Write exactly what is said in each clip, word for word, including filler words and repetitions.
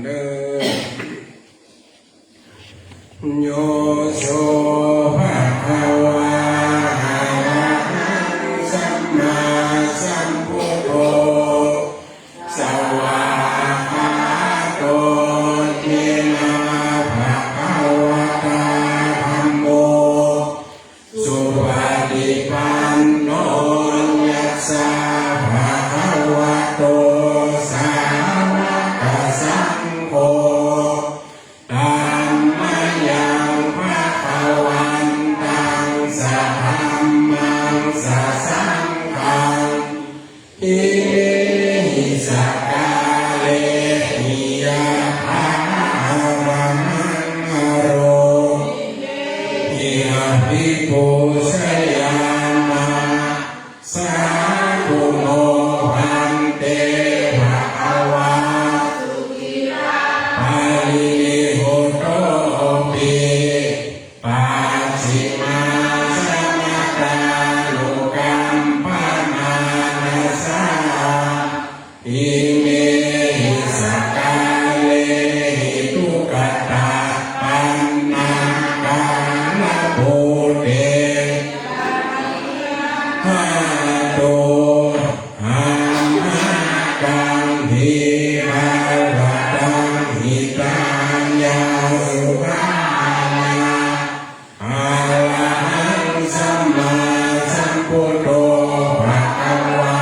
เด้อ Yo so bhagavā arahaṃ sammāsambuddho, svākkhāto yena bhagavatā dhammo, supaṭipanno yassa bhagavato sāvakasaṅgho, tammayaṃ bhagavantaṃ sadhammaṃ sasaṅghaṃ, imehi sakkārehi yathā ārahaṃ ārohāmi abhipūjayāma. Sādhu no bhante bhagavā sugirā parinibbutopi, pacchimājanatānukampamānasā, imehi sakkārehi duggatapaṇṇākārabhūtehi, yathāraddho amhākaṃ dīgharattaṃ hitāya sukhāya. Arahaṃ sammāsambuddho bhagavā,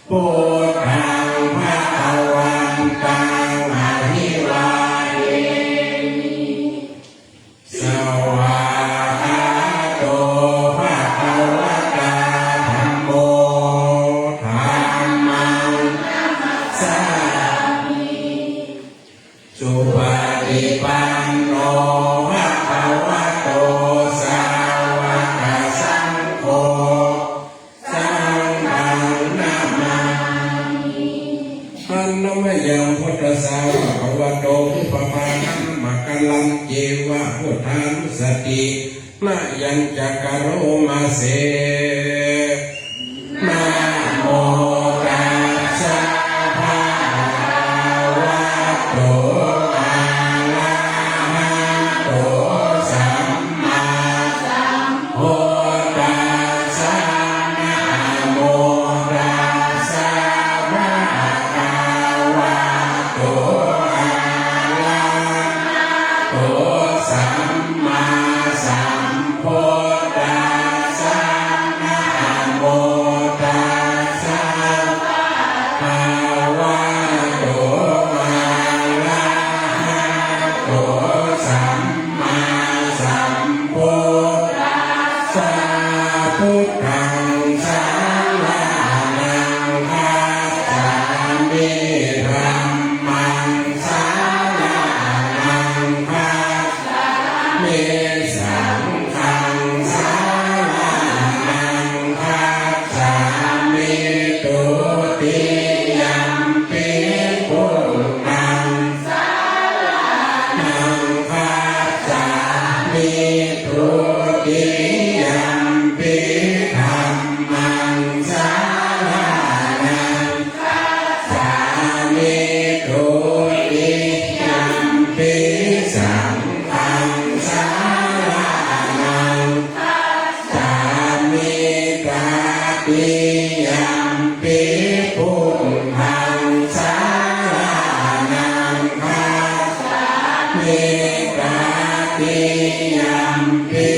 buddhaṃ bhagavantaṃ abhivādemi. Svākkhāto bhagavatā dhammo, dhammaṃ namassa supaṭipanno bhagavato sāvakasaṅgho, saṅghaṃ namāmi. Handa mayaṃ buddhassa bhagavato uppamāṇamakarañceva buddhānussatinayañca karoma se. Namo tassa bhagavato arahato sammāsambuddhassa. Namo tassa bhagavato arahato sammāsambuddhassa. Namo tassa bhagavato arahato sammāsambuddhassa. Buddhaṃ saraṇaṃ gacchāmi. Dhammaṃ saraṇaṃ gacchāmi. Saṅghaṃ saraṇaṃ gacchāmi. Dutiyampi buddhaṃ saraṇaṃ gacchāmi. Dutiyampi dhammaṃ saraṇaṃ gacchāmi. Dutiyampi saṅghaṃ saraṇaṃ gacchāmi. Tatiyampi buddhaṃ saraṇaṃ gacchāmi. Tatiyampi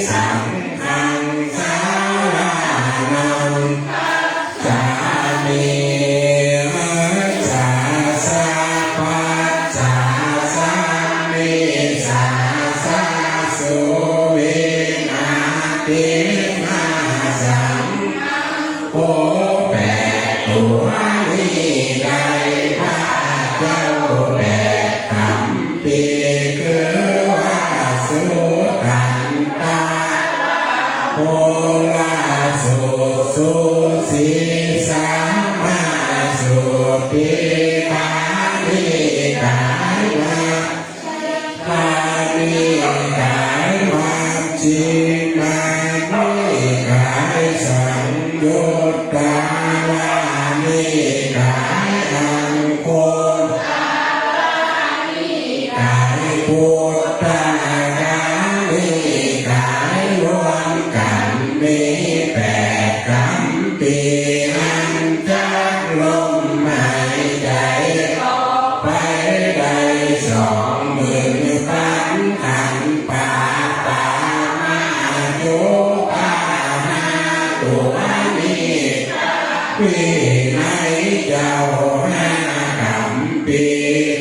saṅghaṃ saraṇaṃ gacchāmi. Acchassa paccassa vijjassa suvināti. Māsaṃ โอ แปดตัวนี้ได้พระเจ้าแปดคำ ปีคือว่า สุทันตะ โหรา สุ สุสี สามา สุติ กา นิกาย มา กา นิกาย มัชฌิมา นิกาย สังยุตตา นิกาย อังคุ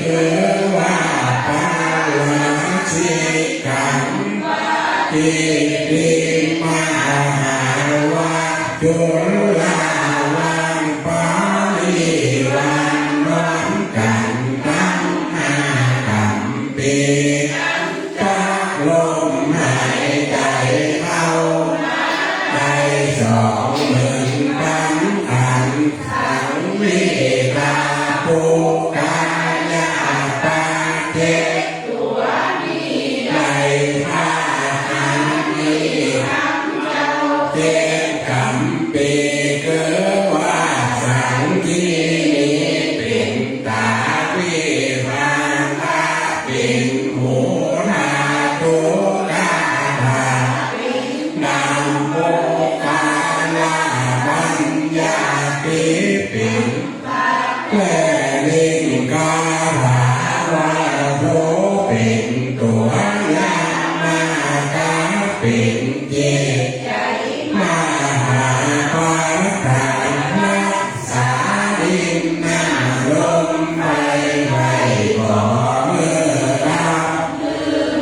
คือว่าปาราชิกขันติมหาวัจจุราวังปริวารน้อมกันทั้งห้าคำปี จะลมหายใจเข้าได้สองหมื่นครั้ง สังเวชาปุคคายะปาเจกตัวนี้ได้พาหันนี้เจ็ดคำปีคือว่าสังคีนี้เป็นตาวิภาคเป็นหูนาทุกขา นำโมคาลาปัญญาทิเป็นและลิงกาถาวาโทเป็นตัวยามากาเป็นจิตมหาปัฏฐาน สาลินนาลมไปไหวบ่เมื่อรับ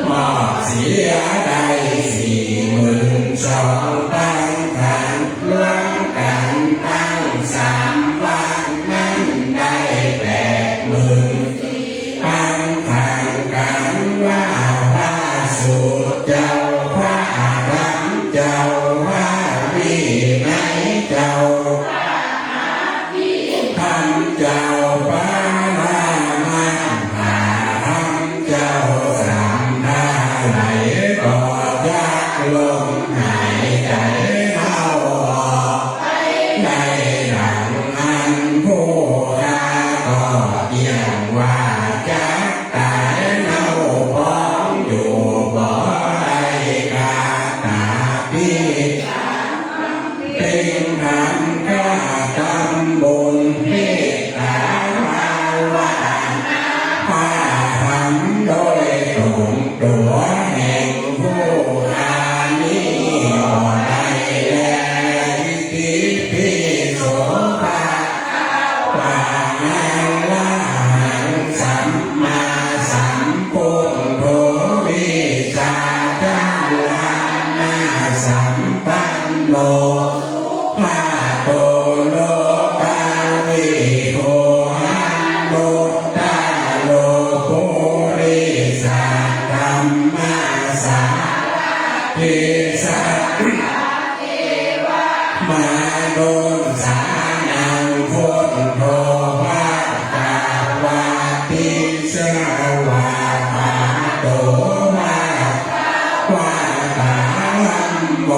มอบเสียได้สี่หมื่นสองพันขัน รวมกันทั้งสามวังนั้นได้แปดหมื่น อังคังกังว่าพระสูตรเจ้า พระธรรมเจ้า พระวินัยเจ้า ธรรมเจ้า ปรมัตถธรรมเจ้า สัมภาไหลก็จักลมหายใจเข้าออก ได้ดังอันผู้ข้าก็เอี่ยงว่าจักตายเน่าพองอยู่บ่ได้ กาตาปิ เป็นธรรมกระทำบุญเมตตาภาวนา พระธรรมโดยตรงตัวแห่งผู้ข้านี้บ่ได้แล อิติปิโสภะคะวะ อะระหัง สัมมาสัมพุทโธ วิชชาจารณะสัมปันโน สุขะโต โลกาวิทู อนุตตโร ปุริสะธัมมาสาราธิ สัพพะ เทวะมนุสสานัง พุทโธ ภะคะวะติ สวากขาโต ภะคะวะตา ธัมโม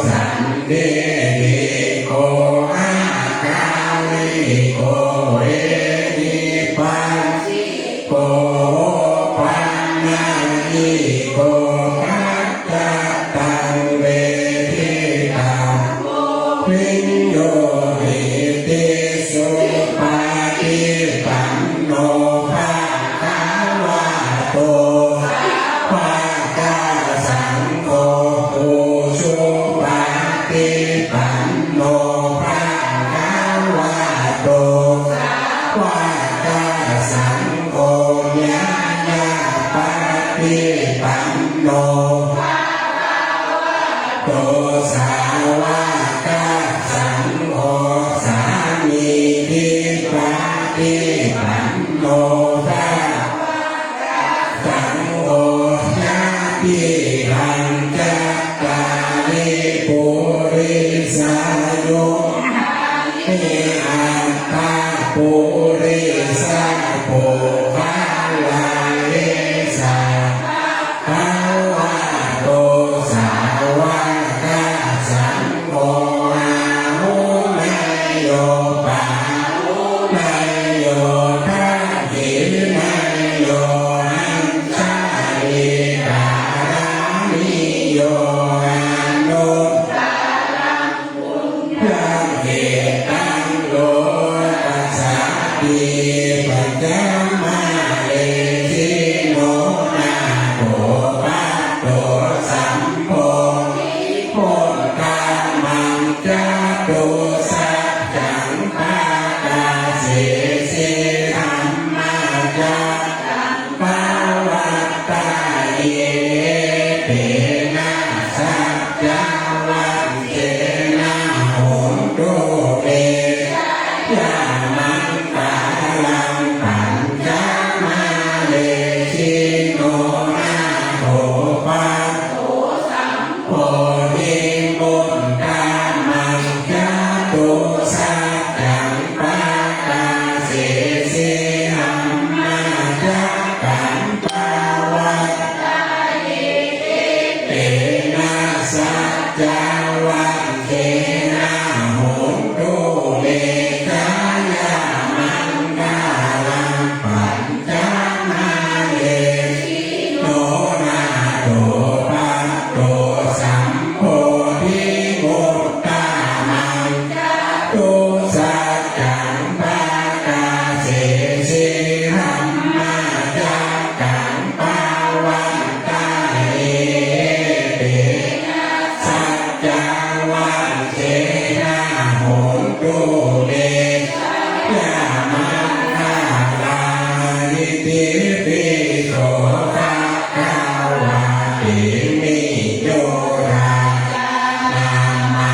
สันทิฏฐิโก อะกาลิโก เอหิปัสสิโก โอปันนยิโก ปัจจตัง เวทิตัง โว วิญโญหิติ สุปะฏิปันโน ภะคะ Itipi so bhagavā Timiyurājā nāmabhagavā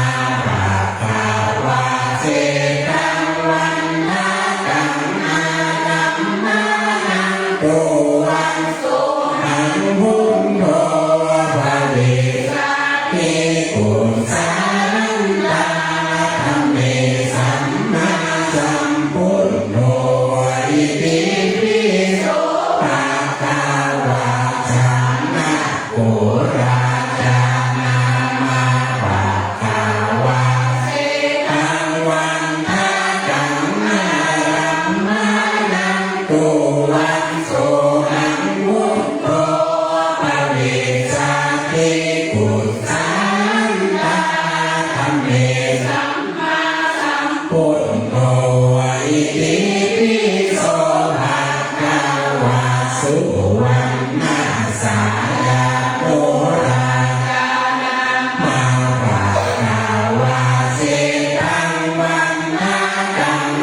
seṭṭhaṃ vandakaṃ ārammaṇaṃ tuvaṃ sohaṃ buddho bhavissa ti kusalaṃ tā dhamme sammāsambuddho. Itipi so bhagavā janakpurājā nāmabhagavā seṭṭhaṃ vandakaṃ ārammaṇaṃ tuvaṃ sohaṃ buddho bhavissati kusalaṃ tā dhamme sammāsambuddho. Itipi so bhagavā suvaṇṇasāyānurājā nāmabhagavā seṭṭhaṃ vandakaṃ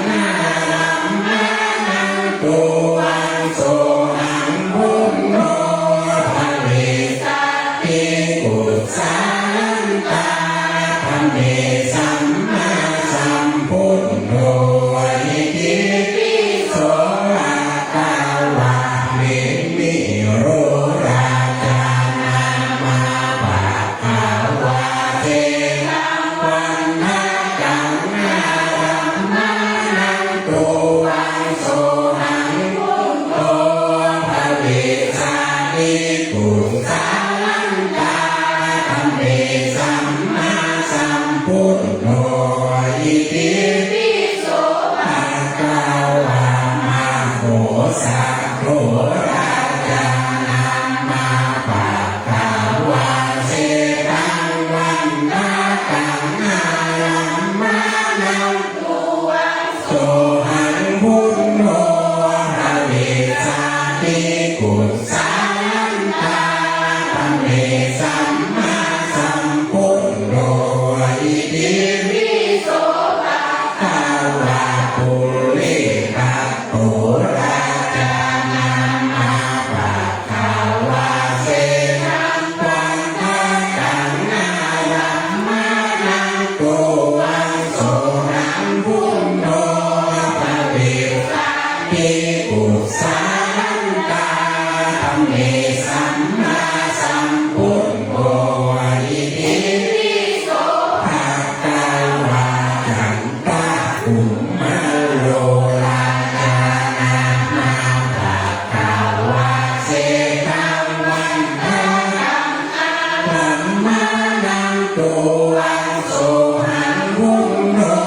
ārammaṇaṃ tuvaṃ sohaṃ buddho bhavissati kusalaṃ tā dhamme sammāsambuddho. Itipi so bhagavā Timiyurājā nāmabhagavā seṭṭhaṃ vandakaṃ ārammaṇaṃ tuvaṃ sohaṃ buddho bhavissati kusalaṃ tā dhamme sammāsambuddho. Itipi so bhagavā Mahosatthorājā nāmabhagavā seṭṭhaṃ vandakaṃ ārammaṇaṃ tuvaṃ sohaṃ buddho bhavissati kusalaṃ tā dhamme sammāsambuddho. Itipi so bhagavā Pullikat thorājā nāmabhagavā seṭṭhaṃ vandakaṃ ārammaṇaṃ tuvaṃ sohaṃ buddho bhavissati kusalaṃ tā dhamme sammāsambuddho. Itipi so bhagavā Can dakumāro rājā nāmabhagavā seṭṭhaṃ vandakaṃ ārammaṇaṃ tuvaṃ sohaṃ buddho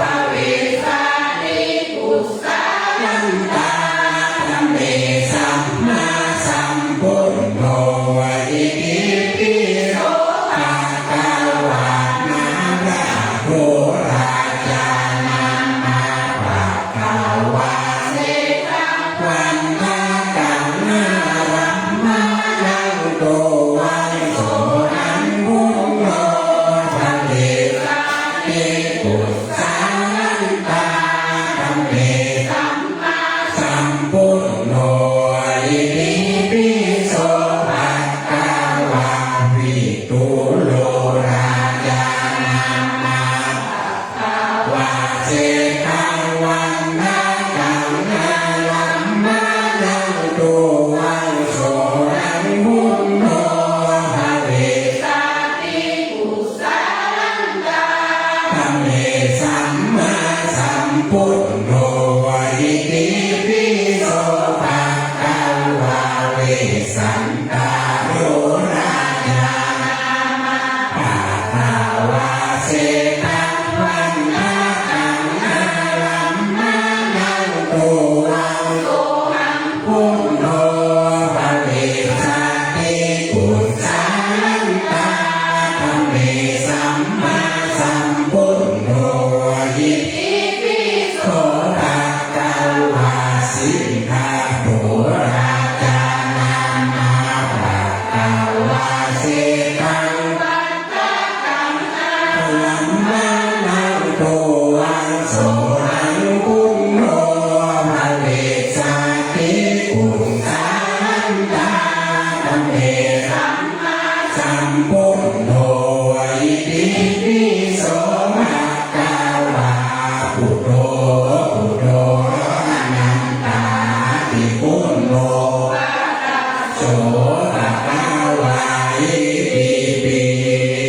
bhavissati kusalaṃ tā dhamme sammāsambuddho. Itipi so bhagavā Nāḷado rājā nāmabhagavā seṭṭhaṃ vandakaṃ ārammaṇaṃ tuvaṃ sohaṃ buddho bhavissati kusalaṃ tā dhamme sammāsambuddho. Itipi so bhagavā Vithūlo rājā nāmabhagavā seṭṭhaṃ vandakaṃ ārammaṇaṃ tuvaṃ sohaṃ buddho bhavissati kusalaṃ tā dhamme sammāsambuddho. Itipi so bhagavā Vessantaro rājā nāmabhagavā seṭṭhaṃ vandakaṃ ārammaṇaṃ tuvaṃ sohaṃ buddho bhavissati kusalaṃ tā dhamme sammāsambuddho. Itipi so bhagavā Siṅgathorājā nāmabhagavā seṭṭhaṃ vandakaṃ ārammaṇaṃ tuvaṃ sohaṃ buddho bhavissati Sahampākaṃ me dhammasambuddho itipi so bhagavā buddho buddho anantādiguṇo so bhagavā itipi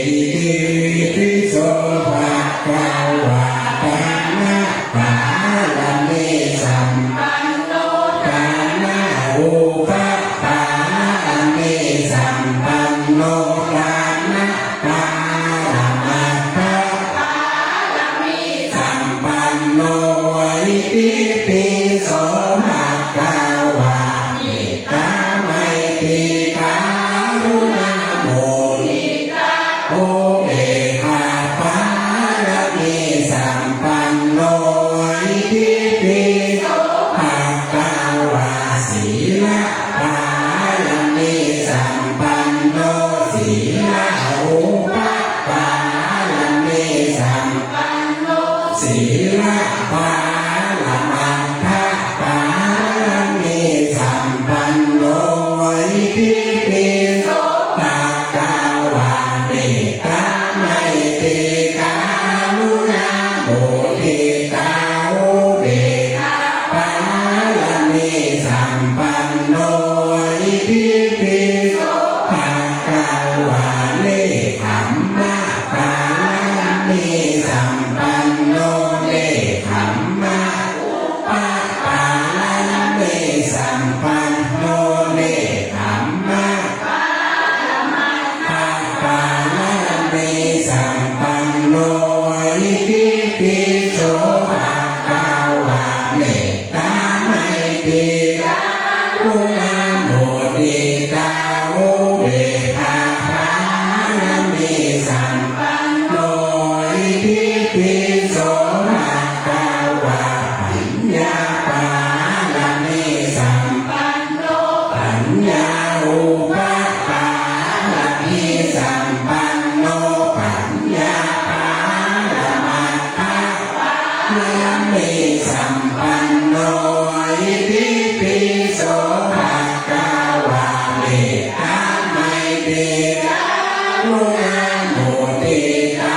itipi so bhagavā dāna pāramī sampanno dāna upapāramī sampanno dāna paramattha pāramī sampanno itipi so bhagavā mettā maitrī karuṇā muditā upekkhā pāramī sampanno itipi so bhagavā sīla pāramī sampanno sīla upapāramī sampanno sīla paramattha pāramī sampanno itipi so bhagavā mettā maitrī karuṇā muditā upekkhā pāramī sampanno itipi so bhagavā nekkhamma pāramī sampanno nekkhamma upapāramī sampanno nekkhamma pāramī sampanno itipi so bhagavā mettā maitrī karuṇā muditā upekkhā pāramī sampanno itipi so bhagavā paññā pāramī sampanno paññā upapāramī sampanno paññā paramattha pāramī sampanno itipi so bhagavā mettā maitrī karuṇā muditā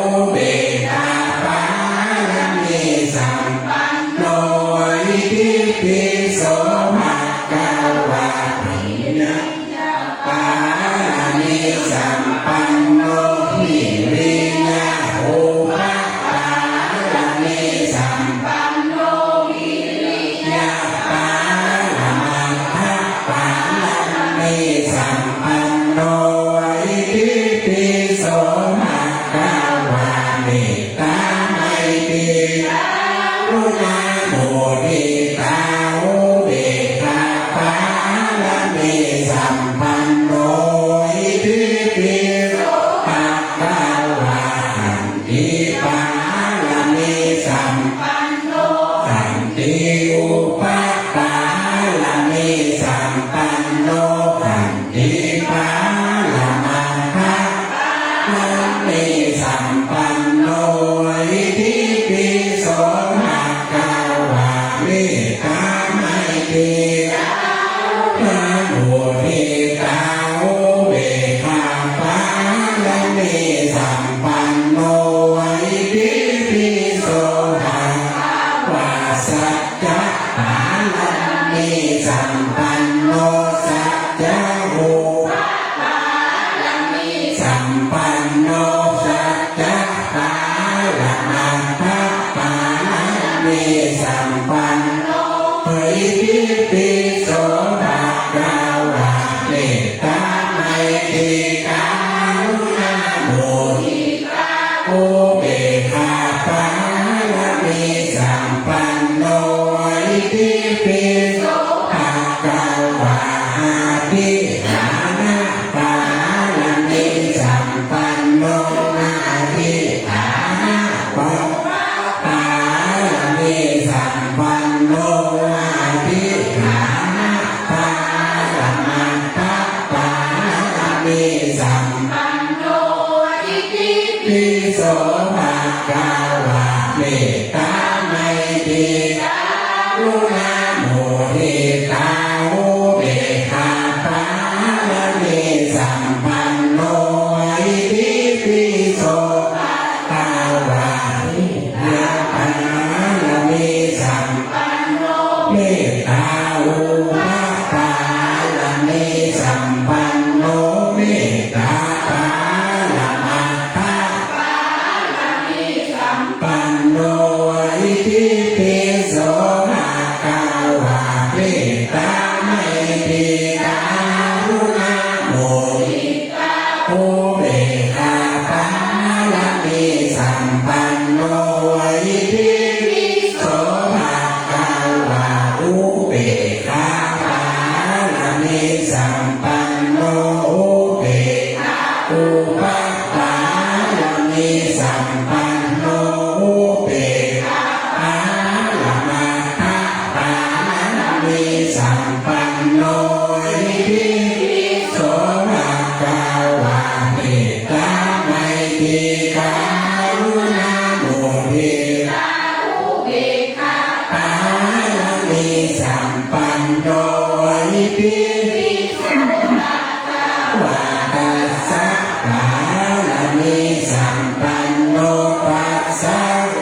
upekkhā pāramī sampanno itipi so bhagavā viññāṇa pāramī sampanno viriya upapāramī sampanno viriya paramattha pāramī sampanno itipi so bhagavā mettā maitrī karuṇā muditā upekkhā pāramī sampanno itipi so bhagavā khanti pāramī sampanno khanti upapāramī sampanno khanti paramattha pāramī sampanno itipi so bhagavā mettā maitrī karuṇā muditā sampanno, upekkhā upapāramī sampanno, upekkhā paramattha pāramī sampanno, itipi so bhagavā mettā maitrī karuṇā muditā pāramī sampanno, itipi so bhagavā passa pāramī sampanno, passa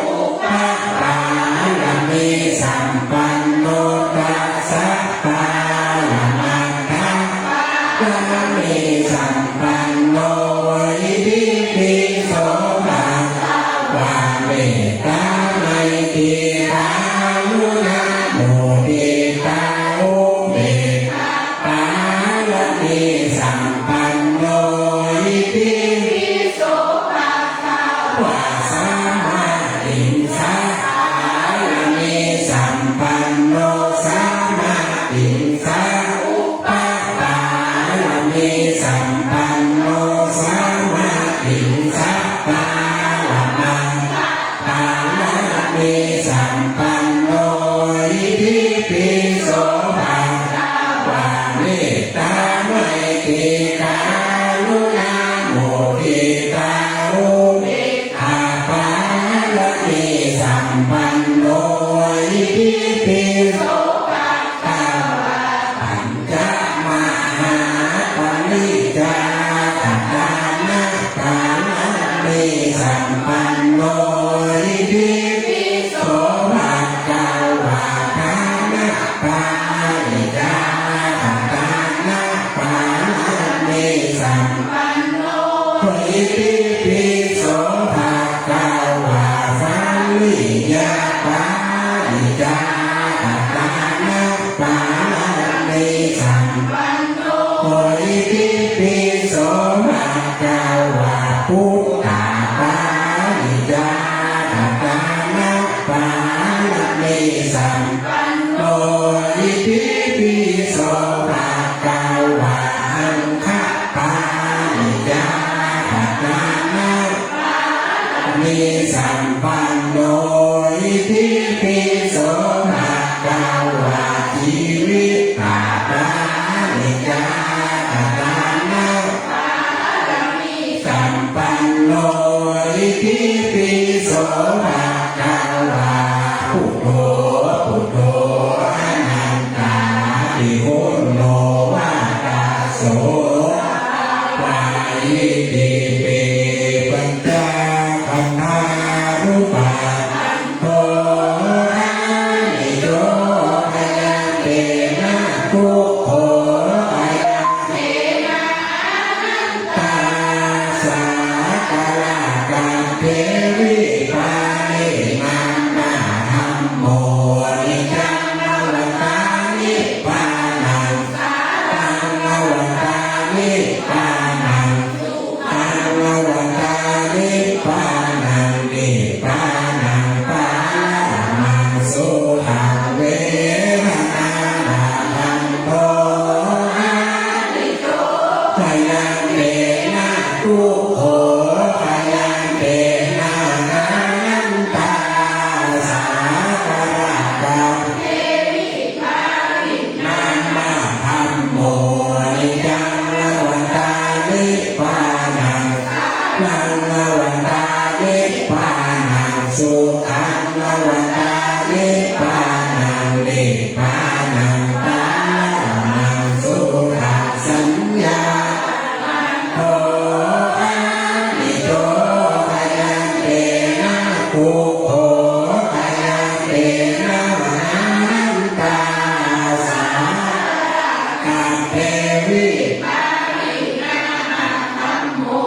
upapāramī sampanno, passa paramattha pāramī sampanno, itipi so bhagavā mettā maitrī karuṇā muditā upekkhā pāramī sampanno, itipi so bhagavā samādhiṃsa pāramī sampanno, samādhiṃsa upapāramī sampanno, samādhiṃsa paramattha pāramī sampanno, itipi so bhagavā mettā maitrī karuṇā muditā upekkhā pāramī sampanno, itipi so bhagavā pañca mahāpariccāgatāna pāramī sampanno, itipi so bhagavā dāna pāricchāgatāna pāramī sampanno, itipi so bhagavā sarīyapariccāgatāna pāramī sampanno, itipi so bhagavā buddhapariccāgatāna pāramī sampanno, itipi so bhagavā aṅgapariccāgatāna pāramī sampanno, itipi so bhagavā jīvitapariccāgatāna pāramī sampanno, itipi so bhagavā buddho buddho anantādiguṇo vata so bhagavā itipi pañcakkhandhā rūpakkhandho anicco khayaṃ tena dukkho khayaṃ tena anattā sakkarakaṭṭhe vipariṇāmadhammo niccaṃ navattā nibbānaṃ saraṇaṃ navattā nibbānaṃ sukhaṃ navattā nibbānaṃ nibbānaṃ paramaṃ sukhaṃ vedanāmadhammo anicco khayaṃ tena dukkho khayaṃ tena anattā sakkarakaṭṭhe vipariṇāmadhammo niccaṃ navattā nibbānaṃ saraṇaṃ navattā nibbānaṃ sukhaṃ navattā nibbānaṃ nibbānaṃ paramaṃ sukhaṃ saññā anicco khayaṃ tena dukkho khayaṃ tena anattā sakkarakaṭṭhe vipariṇāmadhammo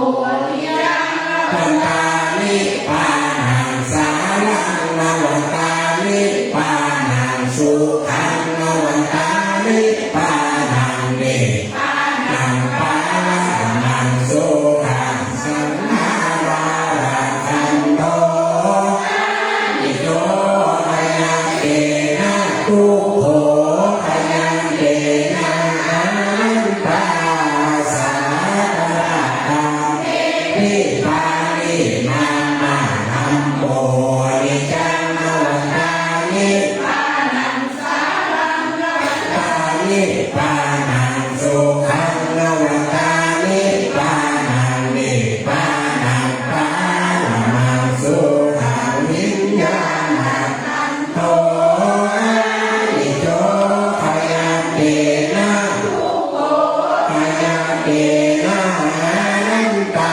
niccaṃ navattā nibbānaṃ saraṇaṃ navattā nibbānaṃ sukhaṃ navattā nibbānaṃ nibbānaṃ paramaṃ sukhaṃ saṅghārakkhandho anicco khayaṃ tena dukkho khayaṃ tena Nibbānaṃ sukhaṃ, navakā nibbānaṃ, nibbānaṃ paramaṃ sukhaṃ. Viññāṇakkhandho anicco, bhayantena dukkho, bhayantena anattā.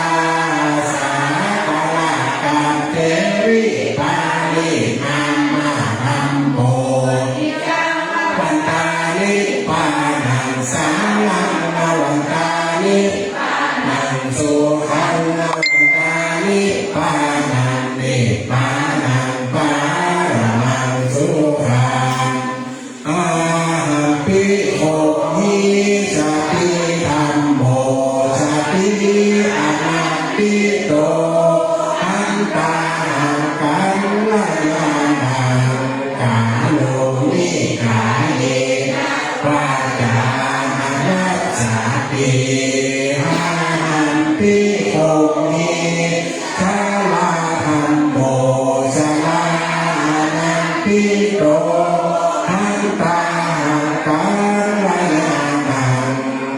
Sākalakkhandhe vipariṇāmadhammo, vandāmi nibbānaṃ saraṇaṃ, vandāmi nibbānaṃ sukhaṃ, vandāmi nibbānaṃ, nibbānaṃ paramaṃ sukhaṃ. Ahampi kho hi satidhammo, sati anatīto, hantāhaṃ kalyāṇaṃ, karomi kāyena vācāya manasā ti. Ahampi kho hi jarādhammo, jarānantīto, hantāhaṃ kalyāṇaṃ,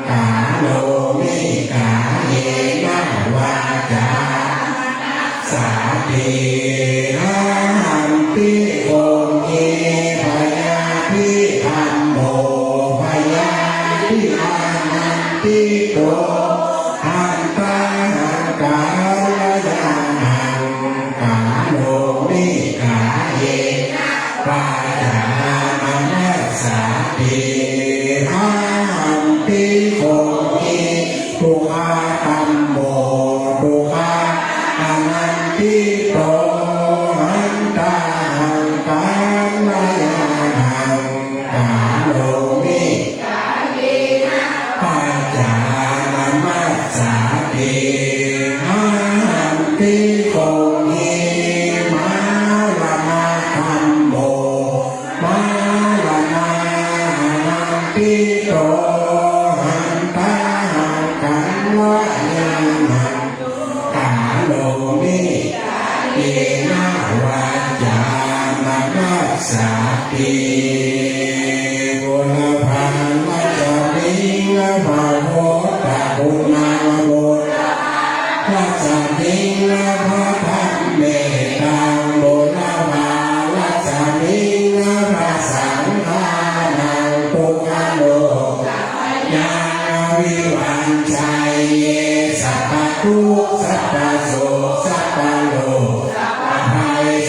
karomi kāyena vācāya manasā ti. Ahampi kho hi byādhidhammo, byādhi anatīto, hantāhaṃ kalyāṇaṃ, karomi kāyena vācāya manasā ti. Ahampi kho hi dukkhadhammo, dukkha anatīto, hantāhaṃ kalyāṇaṃ, karomi kāyena vācāya manasā ti. Ahampi kho hi maraṇadhammo, maraṇānantīto, hantāhaṃ kalyāṇaṃ, karomi kāyena vācāya manasā ti. Būrapārasmiṃ bhagavato putto, puttarasmiṃ dhammetaṃ, puttarasmiṃ saṅghānaṃ, puggalo yaṃ avivañjaye, sabbadukkhasappaso, sabbaroga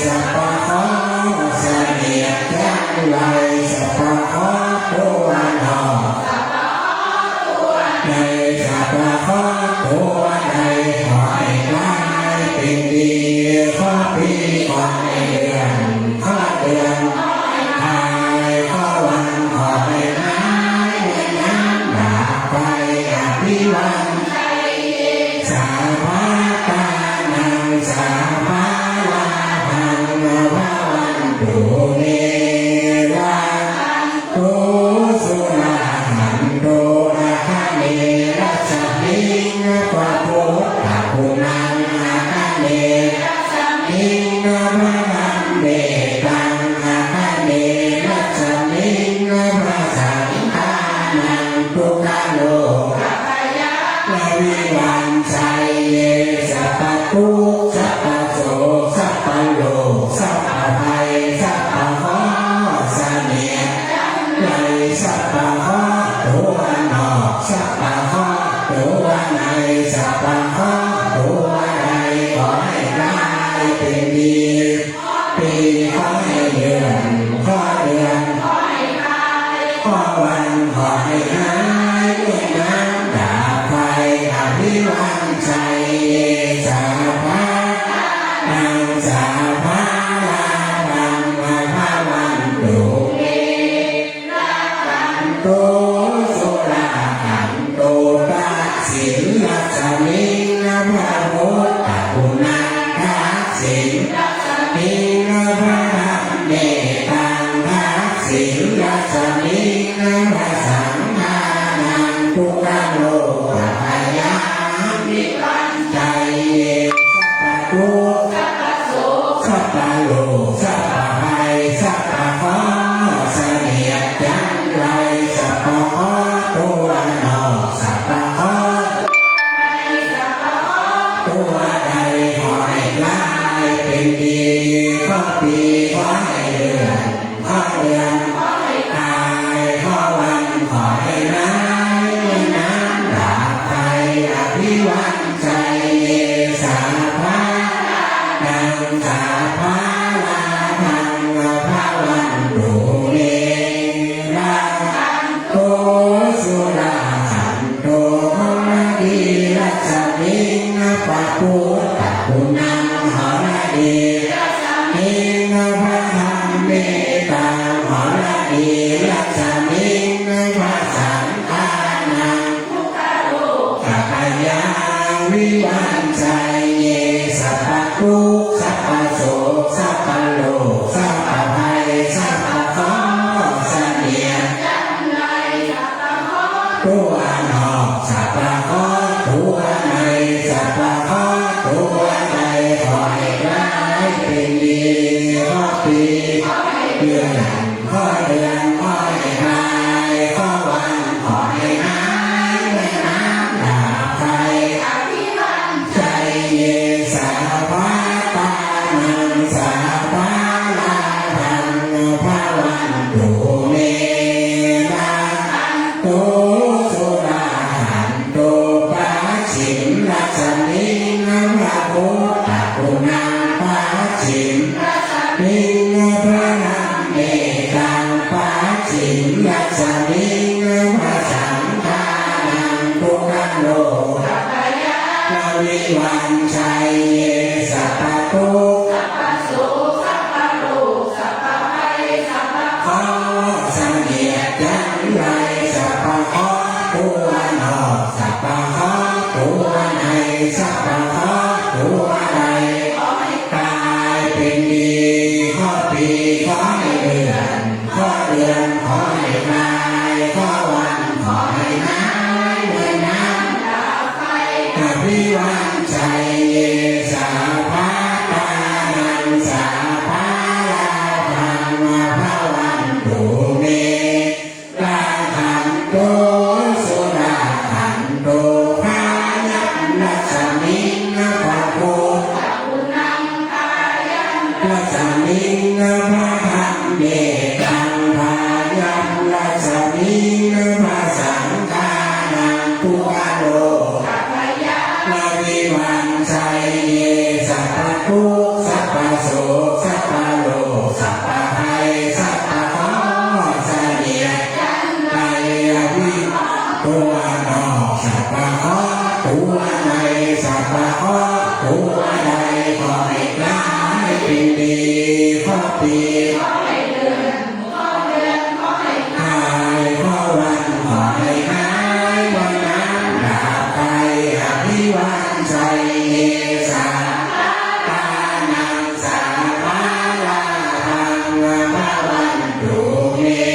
sabbabhaya sabbakeṇe, จังไร sabbakeṇe ตัวนอก ใน sabbakeṇe ตัวใน ขอให้กลายเป็นดี ขอปี ขอให้เดือน ขอเดือน ขอให้คล้าย ขอวัน ขอให้หาย เมื่อน้ำดับไฟ อภิวัณ sabbaṭṭhānaṃ sabbalābhaṃ bhavantu te. Rakkhantu surakkhantu. Āganerasmiṃ bhagavato putto, āganerasmiṃ dhammetaṃ, āganerasmiṃ saṅghānaṃ, puggalo yaṃ avivañjaye, sabbadukkhasappaso, sabbaroga sabbabhaya sabbakeṇe, จังไร sabbakeṇe ตัวนอก sabbakeṇe ตัวใน sabbakeṇe ตัวใน ขอให้กลายเป็นดี ปี ขอให้เดือน ขอเดือน ขอวัน ขอให้หาย เมื่อน้ำดับไฟ abhivañjaye, sabbaṭṭhānaṃ sabbalābhaṃ bhavantu te. Rakkhantu surakkhantu. ตัดสิน ตัวออก สัพพะเคราะห์ตัวใน สัพพะเคราะห์ตัวใด ขอให้กลายเป็นดี เคราะห์ปี เคราะห์เดือน เคราะห์เดือน ขอให้คลาย เคราะห์วัน ขอให้หาย เหมือนน้ำดับไฟ Jayye sabbadhanaṃ sabbalābhaṃ bhavantu me. Rakkhantu surakkhantu. Pacchimarasmiṃ bhavatu guṇaṃ, pacchimarasmiṃ bhadhammetaṃ, pacchimarasmiṃ bhasaṅghānaṃ puggalokappayaṃ vivañjaye. สัพพะทุกข์ สัพพะโศก สัพพะโรค สัพพะภัย สัพพะเคราะห์ เสนียดจัญไร สัพพะเคราะห์ตัวนอก สัพพะเคราะห์ตัวใน สัพพะเคราะห์ตัวใด ขอให้กลายเป็นดี เคราะห์ปี ขอให้เลื่อน เคราะห์เดือน ขอให้คลาย เคราะห์วัน ขอให้หาย เหมือนน้ำดับไฟ Abhivañjaye sabbadhanaṃ sabbalābhaṃ bhavantu me. Rakkhantu surakkhantu. Bhāyaṃ rasmiṃ bhavatu guṇaṃ, bhāyaṃ rasmiṃ bhadhammetaṃ, bhāyaṃ rasmiṃ bhasaṅghānaṃ puggalokappayaṃ vivañjaye. สัพพะทุกข์ สัพพะโศก สัพพะโรค สัพพะภัย สัพพะเคราะห์เสนียดจัญไร abhivañjaye ตัวนอก สัพพะเคราะห์ตัวใน สัพพะเคราะห์ตัวใด ขอให้กลายเป็นดี เคราะห์ปี เคราะห์เดือน เคราะห์วัน ขอให้หาย เหมือนน้ำดับไฟ Abhivañjaye sabbadhanaṃ sabbalābhaṃ bhavantu me.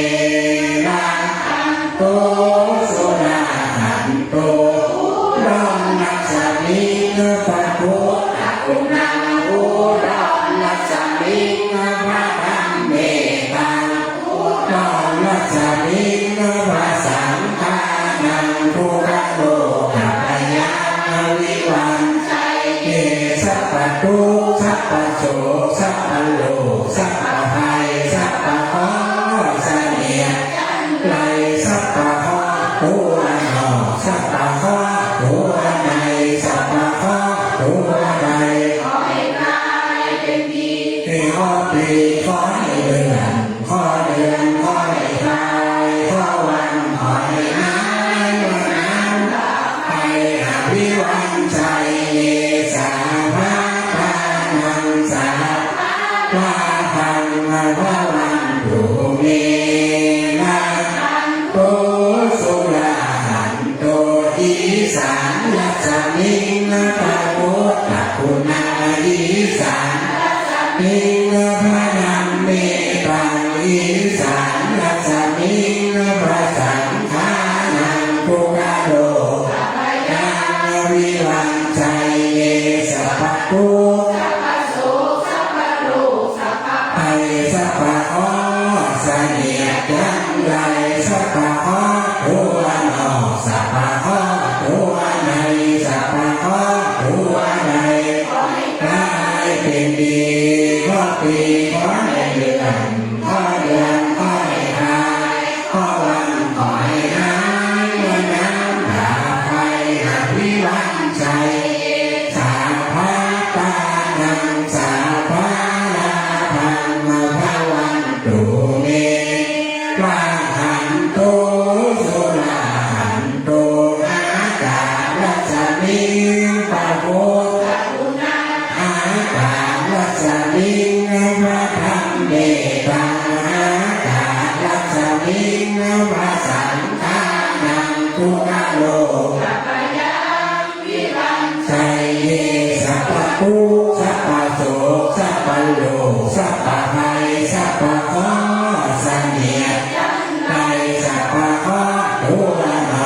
Rakkhantu surakkhantu. Udorasmiṃ bhavatu guṇaṃ, udorasmiṃ bhadhammetaṃ, udorasmiṃ bhasaṅghānaṃ puggalokappayaṃ vivañjaye. สัพพะทุกข์ สัพพะโศก สัพพะโรค สัพพะภัย สัพพะเคราะห์เสนียดจัญไร สัพพะเคราะห์ตัวนอก สัพพะเคราะห์ตัวใน สัพพะเคราะห์ตัวใด ขอให้กลายเป็นดี เคราะห์ปี เคราะห์เดือน เคราะห์เดือน ขอให้คลาย เคราะห์วัน ขอให้หาย เหมือนน้ำดับไฟ Abhivañjaye sabbadhanaṃ sabbalābhaṃ bhavantu me. Rakkhantu surakkhantu. Isānarasmiṃ bhavatu guṇaṃ, isānarasmiṃ bhadhammetaṃ, isānarasmiṃ bhasaṅghānaṃ puggalokappayaṃ vivañjaye. สัพพะทุกข์ สัพพะโศก สัพพะโรค สัพพะภัย สัพพะเคราะห์เสนียดจัญไร สัพพะเคราะห์ตัวนอก สัพพะเคราะห์ตัวใน สัพพะเคราะห์ตัวใด ขอให้กลายเป็นดี เคราะห์ปี ขอให้เลื่อน เคราะห์เดือน ขอให้คลาย เคราะห์วัน ขอให้หาย เหมือนน้ำดับไฟ Abhivañjaye sabbadhanaṃ sabbalābhaṃ bhavantu me. Rakkhantu surakkhantu. Akālarasmiṃ bhavatu guṇaṃ, akālarasmiṃ bhadhammetaṃ, akālarasmiṃ bhasaṅghānaṃ puggalokappayaṃ vivañjaye. สัพพะทุกข์ สัพพะโศก สัพพะโรค สัพพะภัย สัพพะเคราะห์เสนียดจัญไร สัพพะเคราะห์ตัวนอ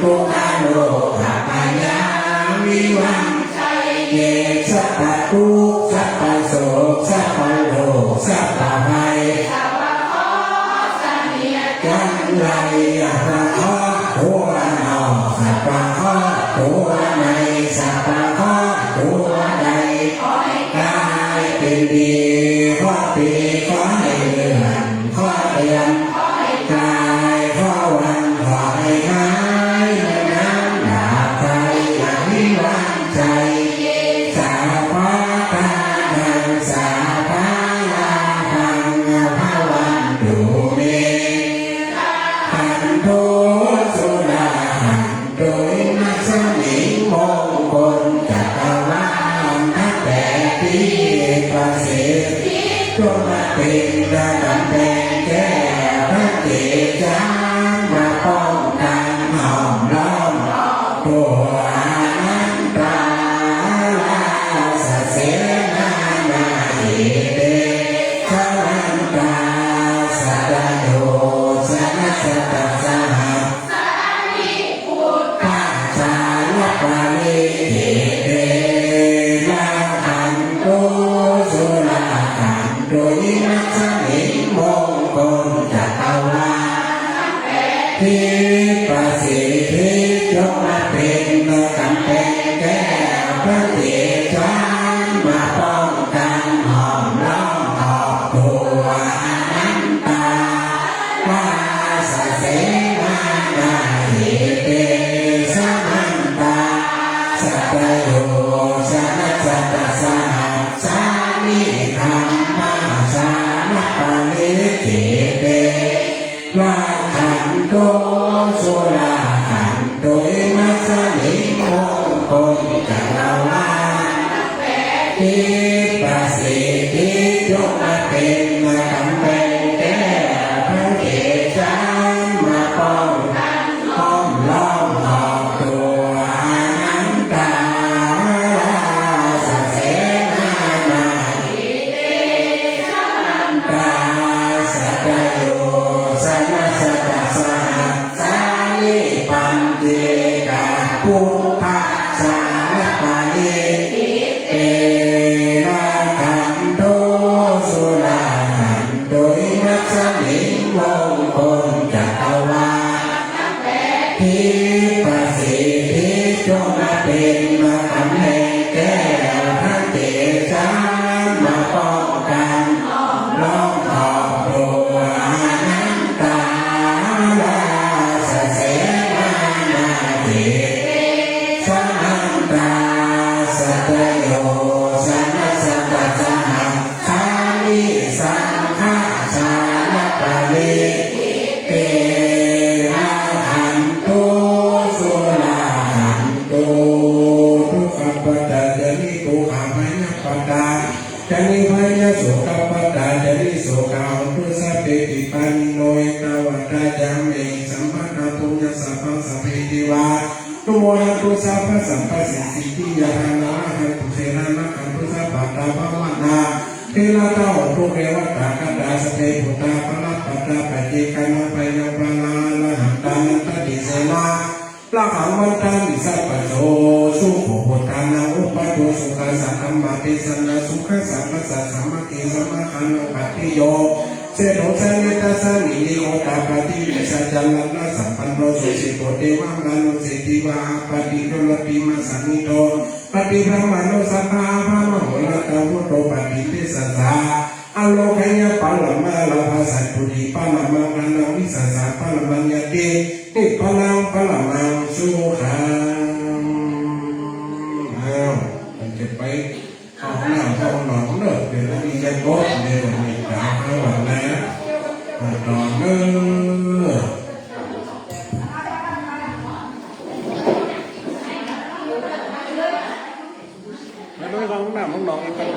ทุกขโรคภัยวิวัชชัย สัพพะทุกข์ สัพพะโศก สัพพะโรค สัพพะภัย สัพพะเคราะห์เสนียดจัญไร สัพพะเคราะห์ตัวนอก สัพพะเคราะห์ตัวใน สัพพะเคราะห์ตัวใด ขอให้กลายเป็นดี เคราะห์ปีขอให้เลื่อน เคราะห์เดือนขอให้คลาย เคราะห์วันขอให้หาย เหมือนน้ำดับไฟ อวิวัชชัย สัพพะทานัง สัพพะลาภัง ภะวันตุเม รักขันตุ สุราขันตุ อิมัสสมิง มงคลจักรวาลทั้งแปด ที่ประสิทธิ จงมาเป็นกำแพงแก้ว พระเกศามาป้องกันห้อมล้อม ตัวอนันตา ราชเสนานา อิเต สะมันตา สัตโย ชนะชะตะสหัสสานิ พุทธาชาลปริเทเต รักขันตุ สุราขันตุ อิมัสสมิง มงคลจักรวาล ที่ประสิทธิ จงมาเป็นกำแพงแก้ว พระเกศามาป้องกันห้อมล้อมออกตัวอนันตา ราชเสนานา อิเต สะมันตา สัตโย ชนะชะตะสหัสสานิ คัมภาชาลปริเทเต รักขันตุ สุราขันตุ อิมัสสมิง มงคลจักรวาล ที่ประสิทธิ จงมาเป็นกำแพงแก้ว พระเกศามาป้องกันห้อมล้อมออกตัวอนันตา ราชเสนานา อิเต สะมันตา สัตโย ชนะชะตะสหัสสานิ ปัญเจกะ พุทธาชาลปริเทเต รักขันตุ สุราขันตุ อิมัสสมิง มงคลจักรวาล ที่ประสิทธิ จงมาเป็นกำแพงแก้ว พระเกศามาป้องกันห้อมล้อมออกตัวอนันตา ราชเสนานา อิเต สะมันตา สัตโย ชนะชะตะสหัสสานิ สังฆาชาลปริเทเต รักขันตุ สุราขันตุ ทุกขปัจจานิ ทุกขภัยปัจจา จานิ bhayā sokā paridevanā ca nibbutā ca hontu sabbepi pāṇino. Ettāvatā ca amhehi sambhataṃ puññasampadaṃ sabbe devānumodantu sabbasampattisiddhiyā. Dānaṃ dadantu saddhāya bhikkhūnaṃ rakkhantu sabbapaññānaṃ parittaṃ. Therā hontu devakāyā katā sabbe buddhā balappattā paccekānaṃ bhayā vārā arahantānaṃ taṃ tejena rakkhaṃ bandhāmi sabbaso. Sukho buddhānaṃ uppādo sukhā saddhammadesanā sukhā saṅghassa sāmaggī samāgamanā pāpiyoppasammādo. Seṭṭho jānesi dasaminī hotappaṭivedhaṃ jhānānaṃ sampanno susikkhito devamanussesiviharo. Divo rājā mahiddhiko sabbadevānugrahapālito paṭibhimmāno sabbaṃ aparāṃ ahuṃ, arahaṃ buddho paṭisesaṃ ārogyaparamā lābhaṃ santuṭṭhiparamaṃ dhanaṃ vissāsaparamā ñāti nibbānaṃ paramaṃ sukhaṃ. อ้าว มันจะไปเข้าห้องน้ำห้องนอนเนอะ เป็นอริยบทเลย วันนี้กล่าวภาวนาต่อเนอะ ไปเบิ่งห้องน้ำห้องนอนอีกกัน